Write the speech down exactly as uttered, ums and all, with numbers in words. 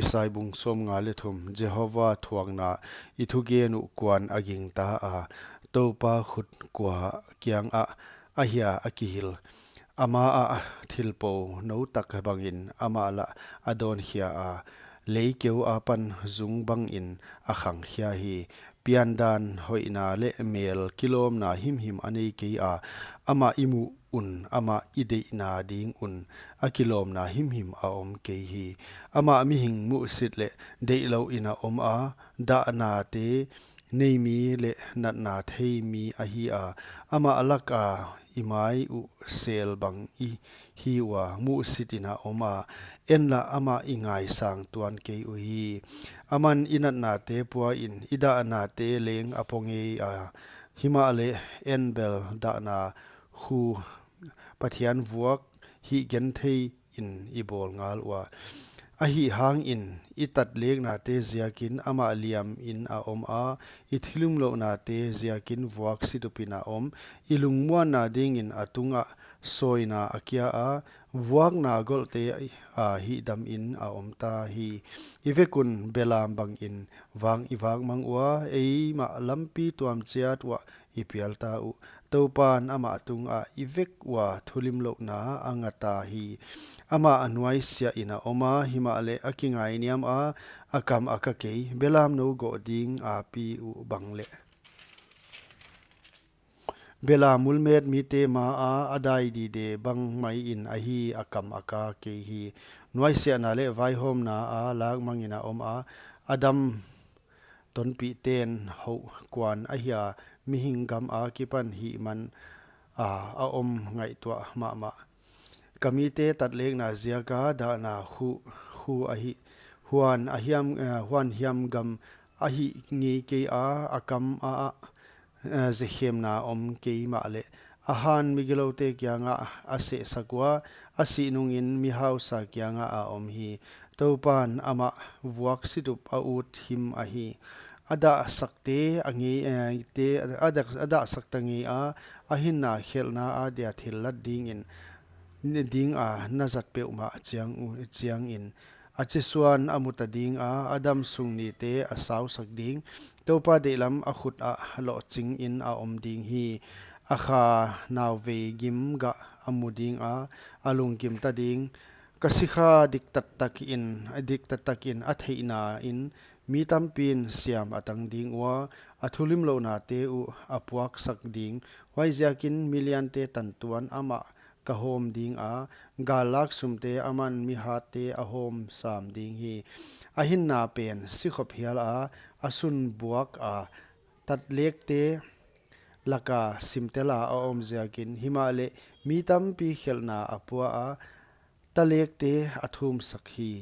Isai bung sawmnga leh thum. Jehovah thuakna, i thugen uh kua'n a gingta a, Toupa khut kua kiangah ahia a kihil? Ama ah thilpou nou tak bangin amah lah a dawnkhia a, lei keu apan zung bangin a khangkhia hi. Piandan hoihna leh mel kilawmna himhim a nei kei a, amah i muh un, amah i deihna ding un a kilawmna himhim a om kei hi. Amah mihing muhsit leh deihlouh in a om a, dahnate nei mi leh natna thei mi ahi a, amah laka i mai uh sel bang i hi ua, muhsit in a om a, en lah amah i ngaisang tuan kei uhi. Aman i natnate pua in, i dahnate leng a pua ngei a, himahleh en bel dahna khu Pathian vuak hih genthei in i bawl ngal ua. Ahihhangin i tatleknate ziakin amah liam in a om a, i thulimlouhnate ziakin vuak situp in a om. I lungmuanna dingin a tungah sawina a kia a, vuakna golhte a hihdam in a om ta hi. I vek un belam bangin vang i vak mang ua, eimah lampi tuam chiat uah i pial ta uh. Toupa'n amah tungah i vek ua thulimlouhna a nga ta hi. Amah a nuaisiah in a om a, himahleh a kingainiam a, a kam a ka kei. Belam nou goh ding a pi uh bang leh, belam mulmet mite ma a a dai dide bang mai in ahi, a kam a ka kei hi. Nuaisiahna leh vaihawmna a lak mang in a om a, a dam tonpihten houh kua'n ahia, mihing gam akipan hih man a, a om ngaihtuah mahmah. Ka mite tatlekna ziaka dahna khu, khu ahi, huan a hiam, eh, huan hiam gam ahi ngei kei a, a kam a, a, eh, zekhemna om kei mahleh, a han migiloute kiangah a sehsak ua, a sih nungin mihausa kiangah a om hi. Toupa'n amah vuak situp a ut him ahi. A dahsakte a ngei, eh, te, a dah, a dahsakte ngei a, a hinna khelhna a dia thillat dingin, ding a na zat peuhmah chiang u, chiangin, a chisuan a mu ta ding a, a damsung nite a sausak ding. Toupa deihlam a khut ah lohching in a om ding hi. A kha nauvei gim gah a mu ding a, a lunggim ta ding. Ka sikha diktattak in, diktattak in a theihna in mi tampi'n siam a tang ding ua, a thulimlouhnate uh a puaksak ding. Huaiziakin miliante tantuan amah ka hawm ding a, gallak sumte aman mihatte a hawm sam ding hi. A hinna pen sikhop hial a, a sun buak a, tatlekte laka simtel a a om ziakin, himahleh mi tampi khelhna a pua a, talekte a thumsak hi.